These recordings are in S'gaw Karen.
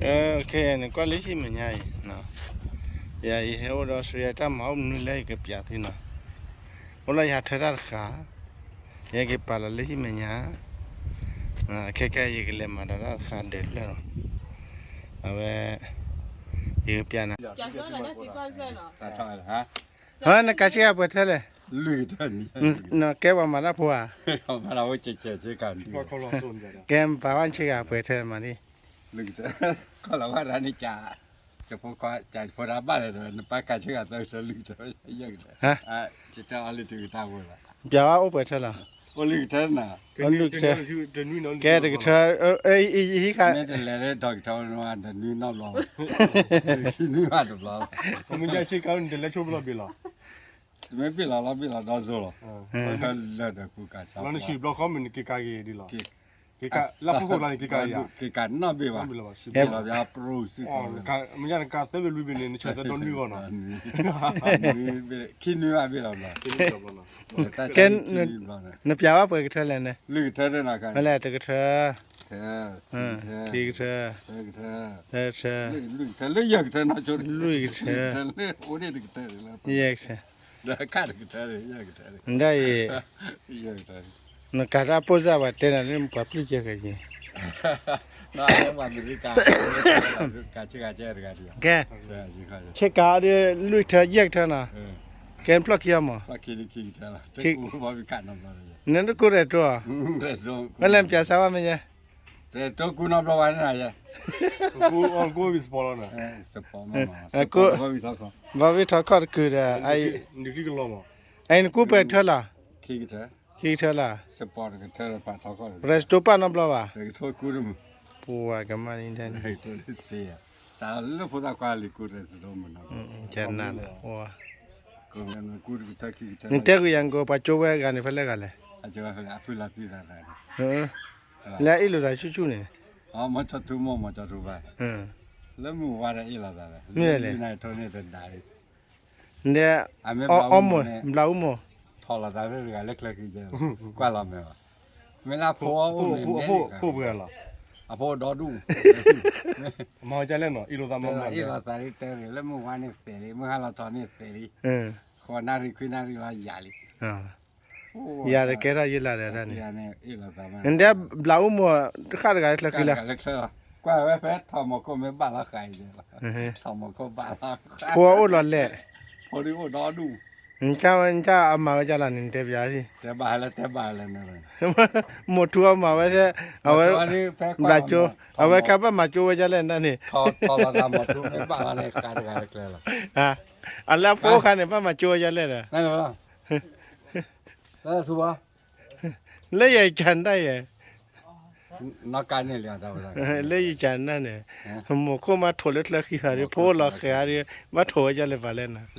OK, နကွၢ်လၢဟံၣ်မဲာ်ညါအံၤ, ယၤယဟဲအိၣ်ဒီးစရံယၤတၢ်မၤအိၣ်မနုၤလဲၣ် ယကပျးသုနီၤ, အိၣ်လၢယဟးထၢတၢ်တဃာ်, ယကပာ်လီၤလၢဟံၣ်မဲာ်ညါ, ခဲကဲယကလဲၤမၤဒီးတၢ်တဃာ်ဒၢးဖျၢၣ်နီၤ, အဝဲ, ယကပျးနၤ နကးဆ့ကၤပှဲၤထၢလဲၣ်, ကဲပှၤမၤတၢ်ဖိဧါ, ကဲပာ်ဝဲဆ့ကၤပှဲၤထၢမၤလံ, ကဲပာ်ဝဲဆ့ကၤပှဲၤထၢမၤလံ, ဖိတၢ်ဘၣ်လဲၣ်ဒီး နပၢ်ကးဆ့ကၤသၢကထၢလွံၢ်ကထၢ, ပျးဝဲအိၣ်ပှဲၤထၢလီၤ, အိၣ်လွံၢ်ကထၢ, ကဲတကထၢ, ဟံၣ်ခါ, တလဲၤလၢဒီကထၢနွံနီတဘျီ, တမ့ၢ်ဘ့ၣ်လီၤလီၤဘ့ၣ်လီၤဒီစိၤလီၤ, လၢဒီးကူကး, နဘျီဃီမ့ၢ်နက့ၤကးက့ၤဒ်လီၤ, လၢဖီခိၣ်လီၤန့ၣ်က့ၤကးက့ၤဧါ, က့ၤကးနီၣ်ဘ့ၣ်ဘၣ်, က့ၤလီၤဘၣ်ပရိစု, မ့ၢ်ညါနကးသၢဘ့ၣ်လွံၢ်ဘ့ၣ်န့ၣ် နဆၢသၢဒီနွံဂီၢ်နီၤ, ခံနွံဘၣ်ဘ့ၣ်လီၤဘျီ, ကဲ, နပျးဝဲပှဲၤကထၢလဲၣ်န့ၣ်, လွံၢ်ကထၢ, မ့ၢ်လဲၣ်တကထၢ, ခံကထၢ, သၢကထၢ, လွံၢ်ကထၢ, လွံၢ်ကထၢ, ယဲၢ်ကထၢ, ဒ်အံၤ, နကးတၢ်ပိၢ်စၢ်ဘၣ်တဲနၤလၢပှၤပျုၢ်ကဲဃဲၤယံၤ, ကဲ, ဆ့ကၤအီၤဒီးလွံၢ်ကထၢယဲၢ်ကထၢနီၤ, ကဲနဖျီၣ်ခံအီၤမး, နတကိးရဲၣ်တိၢ်, မ့ၢ်လဲၣ်နပျးစၢ်ဝဲမ့ၢ်ယဲ, ဘၣ်လဲၣ်နပျးစၢ်ဝဲမ့ၢ်ယဲ, ဘီဘံထီခီၣ်တကုာ်ဒီး, အံၤနကူပှဲၤကထၢလီၤ, ခံကထၢလီၤ, ရဲၣ်စတိပာ်နီတဘျီဘၣ်, ပှၤကမၣ်လံ, နတဲကွံာ်ယၤကိးပှၤကၠိဝဲဂၤန့ၣ်ဖဲလဲၣ်ဂၤလဲၣ်, လၢအ့ၣ်လိာ်သးဆူၣ်ဆူၣ်န့ၣ်, လၢမုၢ်ဝါဒီးအ့ၣ်လိာ်သးလီၤ, နတဲ, အီမိၢ်, ဘျးအူမိၢ်, ထီၣ်လီၤသးလၢတဂၤလၢချၢဃံ, ကွၢ်လီၤမဲာ်ဘၣ်, မ့ၢ်လၢအဖိအအိၣ်န့ၣ်, အဖိဒီဒူၣ်, မၤဝဲဒ်လဲၣ်နီၤ, အ့ၣ်လိာ်သး, အ့ၣ်လိာ်သးလံတဲရ့ၣ်, လၢမုၢ်ဝါန့ၣ်သဲးလံ, မုၢ်ဟါလီၤထီၣ်န့ၣ်သဲးလံ, ဃိးနၣ်ရံၣ်ခွံနၣ်ရံၣ်လီၤယၤလံ ယၤတကဲထီၣ်ယလၢ်ဒီးတၢ်န့ၣ်, နတဲဘျးအူမိၢ်တဃၣ်တဂၤလၢချၢဃံလီၤ, ကွၢ်ဝဲဖဲထီၣ်မီၤခိၣ်မ့ၢ်ဘၣ်လီၤဃာ်အံၤ, ထီၣ်မီၤခိၣ်ဘၣ်လီၤဃာ်, ဖိအိၣ်လီၤလဲၣ်, ဖိဒုအိၣ်ဒီဒူၣ်, နတၢ်အမၤဝဲဒ်လဲၣ်န့ၣ် နတဲပျး, တဲဘၣ်လၢတဲဘၣ်လᢢ, မိၢ်ထူအမၤဝဲ, အဝဲ, ဘျးကၠိ, အဝဲခါဘၣ်မၤကၠိဝဲဒ်လဲၣ်န့ၣ်, အလၢအဖိအိၣ်ခါန့ၣ် ဘၣ်မၤကၠိဝဲဒ်လဲၣ်ဒီး လၢယကၢ်နၢ်ယဲ, လၢယကၢ်နၢ်န့ၣ်, မိၢ်ခိၣ်မးထိၣ်လၢချၢဃံဖးဒံး ဖိလီၤဃဲၤအါဒံး ဘၣ်ထိၣ်ဝဲဒ်လဲၣ်ပာ်လဲၣ်နၤ, တ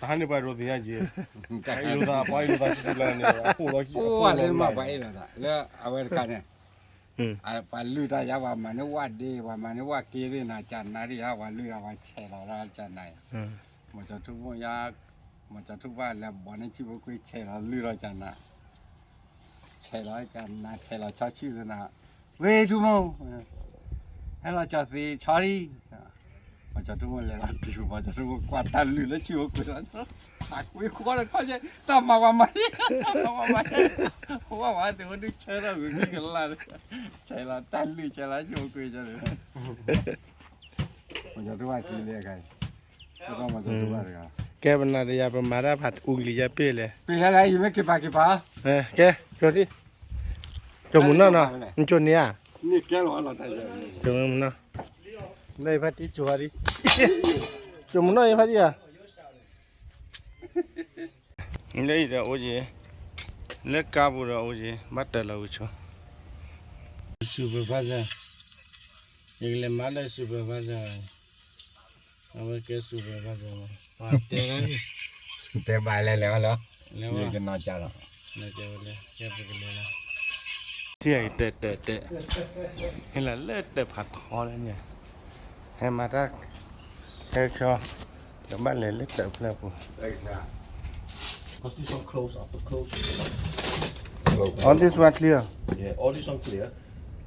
ဟါန့ၣ်ပှၤဒိးသ့ၣ်ညါက့ၤ, အ့ၣ်လိာ်သး, ပှၤအ့ၣ်လိာ်သးလၢ, လၢအဝဲတခါန့ၣ်, ပှၤလုၢ်တၢ်ယါ ပှၤမၤန့ၢ်ဝၣ်ဒ့ ပှၤမၤန့ၢ်ဝၣ်က့သ့ၣ်နၤ ကၢ်နၢ်ဒံးယါ ပှၤလုၢ်ဒီးပှၤဆဲးလီၤဒၣ်ကၢ်နၢ်, မီၤကၠီၤထူမိၢ်ယါ, မီၤကၠီၤထူဘၣ်လဲၤဘီန့ၢ်ဆံၣ်ဖိကွ့ဆဲးလီၤလုၢ်ဒီးကၢ်နၢ် ဆဲးလီၤကၢ်နၢ် ဆဲးလီၤဆီဆံၣ်သနၤ, ဝ့ၢ်ထူမိၢ်, ဟဲလီၤကၠီၤသ့ဆီလံ, မီၤကၠီၤထူမိၢ်လဲၤလီၤတုၤ မီၤကၠီၤထူမိၢ်ကွၢ်တၢ်လုၢ်လၢဆံၣ်ဖိကွ့လီၤ, အကွ့ဃီလၢခီၣ်ယဲ တၢ်မၤဝဲမၤ, တၢ်မၤဝဲမၤ, ဝဲဝဲသ့ၣ်ဝဲဒုးဆၢထီၣ်ဂုာ်ကလၢ်, ဆဲးလီၤတၢ်လုၢ်ဆဲးလီၤဆံၣ်ဖိကွ့န့ၣ် မီၤကၠီၤထူဘၣ်သံလံအခါအံၤ, ကဲပနၤဒီးယၤ ပမၤတၢ်ဖးအူကလံၤယါပ့ၢ်လဲၣ်, ပ့ၢ်လဲၣ် ယမ့ၢ်က့ၤပာ်က့ၤပာ်, ကဲ, ကၠိမုၢ်နီၢ်နီၤ, နကၠိန့ၣ်ဧါ, ကၠိမုၢ်နီၢ်, လၢယဖါတံၢ်ကၠိဖါတံၢ်, ကၠိမုၢ်နီၢ်ယဖါတံၢ်ဧါ လၢအံၤဒီးအိၣ်က့ၤ, လၢကါပူၤဒီးအိၣ်က့ၤ ဘၣ်တၢ်လီၤဝံၤဆိ, supervisor, ယကလဲၤမၤလၢ supervisor, အဝဲကဲ supervisor, တဲဘၣ်လဲၣ်လဲၣ်လီၤ, ယကနီၤကၢ်လီၤ, ထံၣ်တၢ်တၢ်တၢ်, ဟဲလီၤလၢတၢ်ဖးထီလၢန့ၣ်, ဟဲမၤတၢ်, ဟဲဆီ, ကဘၣ်လဲၤလၢတၢ်ဖျၢၣ်ပူၤ, All this one clear? Yeah, all this one clear.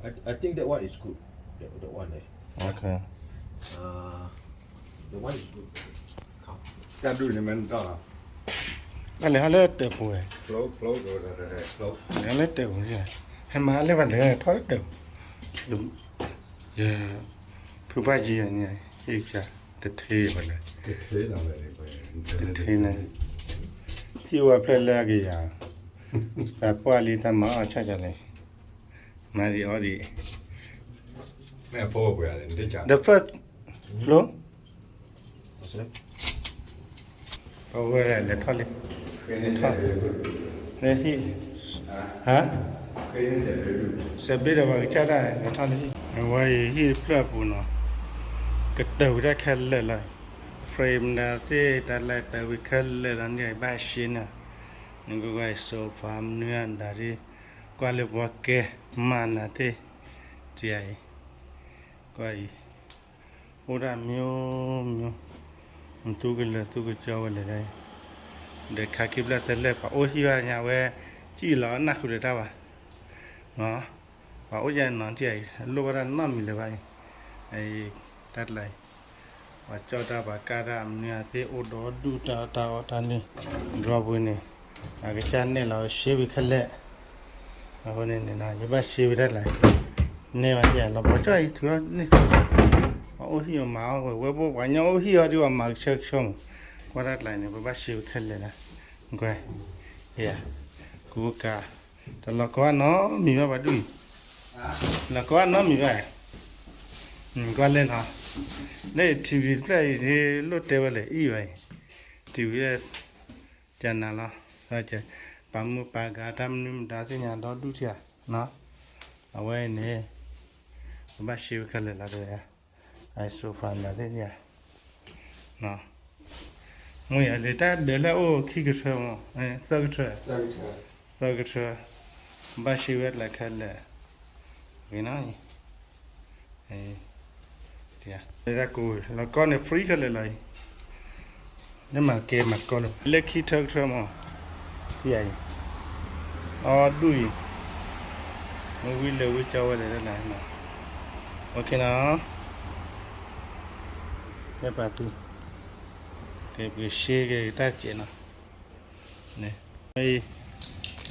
I, I think that one is good. Okay. တၢ်ဒူၣ်န့ၣ်မ့ၢ်တၢ်လီၤ. တၢ်လဲၤဟီလၢတၢ်ပူၤဝဲ, လဲၤဟီလၢတၢ်ပူၤ, ဟဲမၤလၢပှၤလဲၤထီၣ်လၢတၢ်ပူၤ, ယဖုဘၣ်ယံၤန့ၣ်, ဟ့ၣ်ကတထ့ဘၣ်လဲၣ်, တထ့န့ၣ်, ထံၣ်ဝဲဖျဲၣ်လၢအကယၤ, သးပှၢ်လံတၢ်မၤအီၣ်ဆၣ်ကလဲၣ်, မၤဒံးအီၣ်ဒံး, the first floor, အဝဲလဲၤထီၣ်လံ, ဟါ, စဲးဘ့ၣ်ဒီးပှၤကစၢ်ဒၣ်လဲၤထီၣ်လံ, အဝဲအံၤဟံၣ်တဖျၢၣ်အပူၤနီၤ, ကတၢၢ်ဝံၤဒၣ်ခဲလၢာ်လီၤ, frame ဒၣ်သ့ၣ်တၢ်လဲၤတၢၢ်ဝံၤခဲလၢာ်လီၤ, န့ၣ်ဘၣ်ရှဲနၤ, နကကွၢ်အံၤ sofa မနုၤအဒၣ်ဒ်, ကွၢ်လၢပှၤကဲမၤနၤသ့ၣ်, တယၤအံၤ, ကွၢ်အံၤ အိၣ်ဒၣ်မျိုးမျိုး, သူကလၢာ်သူကကၠီဝဲလဲၣ်, ဒီးခါခံဖျၢၣ်သၢဖျၢၣ် ပှၤအိၣ်ဟံၣ်ဘၣ်ညါဝဲ, စံၣ်လီၤနၢ်ဃုာ်ဒီးတၢ်ဘၣ်, ပှၤအိၣ်ယဲနီၤထံၣ်အံၤ လိၣ်ဘၣ်တၢ်နီတမံၤလၢၤဘၣ်အံၤ, တၢ်တလးအံၤ, ပှၤကၠီၣ်တၢ်ပှၤကၢ်တၢ်မနုၤအသ့ၣ်အိၣ်ဒီဒူၣ်တၢ်အီၣ်တၢ်အီတၢ်န့ၣ်, ဒီပုၢ်ဝဲၢ်န့ၣ်, အကစၢ်နဲၣ်လီၤရှဲဝံၤခဲလၢာ် အဃိန့ၣ်န့ၣ် ယဘၣ်ရှဲဝံၤတၢ်တလး, နဲၣ်ဘၣ်တၢ်လီၤပှီၢ်ကၠီၣ်အံၤ ထုးအီၣ်န့ၣ်, ပှၤအိၣ်ဟံၣ်အီၤမၤအီၣ်ဝဲ ဝဲဘိပှၤကညီအိၣ်ဟံၣ်အီၤဒ်ပှၤမၤကဆှဲကဆှီမး, ကွၢ်တၢ်တလးန့ၣ် ပဘၣ်ရှဲဝံၤခဲလၢာ်လၢ, ကွၢ်, ကူကၤ, တလီၤကီအနီတမံၤဘၣ်ပှၤဒ်အံၤ, လီၤကီအနီတမံၤဘၣ်, ကွၢ်လဲၣ်နီၤ, လၢ ထံၣ်ဝံၤတဖျၢၣ်အံၤ လိၣ်တဲဝဲလဲၣ်အံၤဘၣ်အံၤ, ထံၣ်ဝံၤ ကနၤလီၤ, ပာ်မူပာ်ဂၤတၢ်မနုၤမတၤသ့ၣ်ညါဒီဒူၣ်ထံဧါ, အဝဲအံၤန့ၣ်, ပဘၣ်ရှဲဝံၤခဲလၢာ်လီၤတဲဝဲ, အ sofa မတၤသ့ၣ်ညါ, မ့ၢ်ယၤလၢတၢ်ဒၢးလၢအအိၣ်ခံကထၢမး, သၢကထၢ, သၢကထၢ, ဘၣ်ရှဲဝံၤတလးခဲလၢာ်, ဂ့ၤနီၤ, တၢ်ကူ, လီၤကီန့ၣ် free ခဲလၢာ်လီၤအံၤ, လၢမၤကဲမၤကီလၢ, လၢခံထၢကထၢမး, ယၤအံၤ, အီဒူၣ်အံၤ, မ့ၢ်ဝံၤလၢာ်ဝံၤကၠီဝဲလဲၣ်လၢလၢနီၤ, okay နီၤ, ယပာ်သု, ကဲပကရှဲက့ၤတၢ်စဲးနီၤ, န့ၣ်,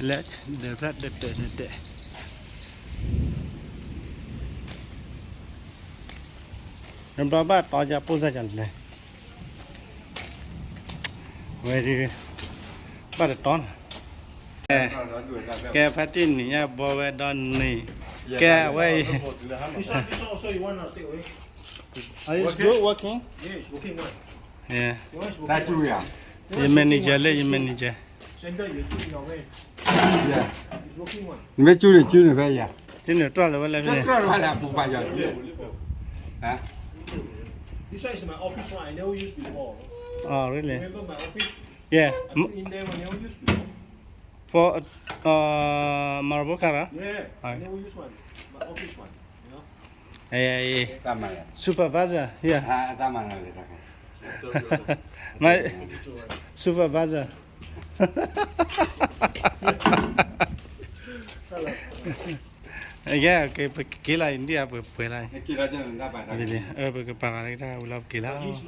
လၢ, ဒီးဖျၢၣ်တၢၢ်တၢၢ်န့ၣ်တဲ, နဘျီဘၣ်တီယၤပိၢ်စၢ်ကလဲၣ်, ဝဲဒၣ်, ဘၣ်တတီနီၤ, ကဲဖါတံၢ်နံၤညါဘီဝဲဒီးနံၤ, ကဲအဝဲအံၤ, Are you still working? Yeah. ယ manager လၢယ manager. နမ့ၢ်ကၠူန့ၣ် ကၠူန့ၣ်ဖဲယၤ, ကၠူန့ၣ်တြီလၢၤဝဲလဲၣ်ဖဲန့ၣ်, တြီလၢၤဝဲလဲၣ် ပူၤပာ်ယၤ, ဟါ, This one is my office one. I never used before. Oh, really? Remember my office? Yeah. I put in there, I never used before. For, uh, marble cutter? Yeah, I never use one. My office one. You know? Supervisor, yeah. My supervisor. Yeah, okay, ပကက့ၤလီၤ India ပှဲၤပှဲၤလီၤ, ပကပာ်ဂၤလၢတၢ်ဝံၤလီၤ ပက့ၤလီၤ.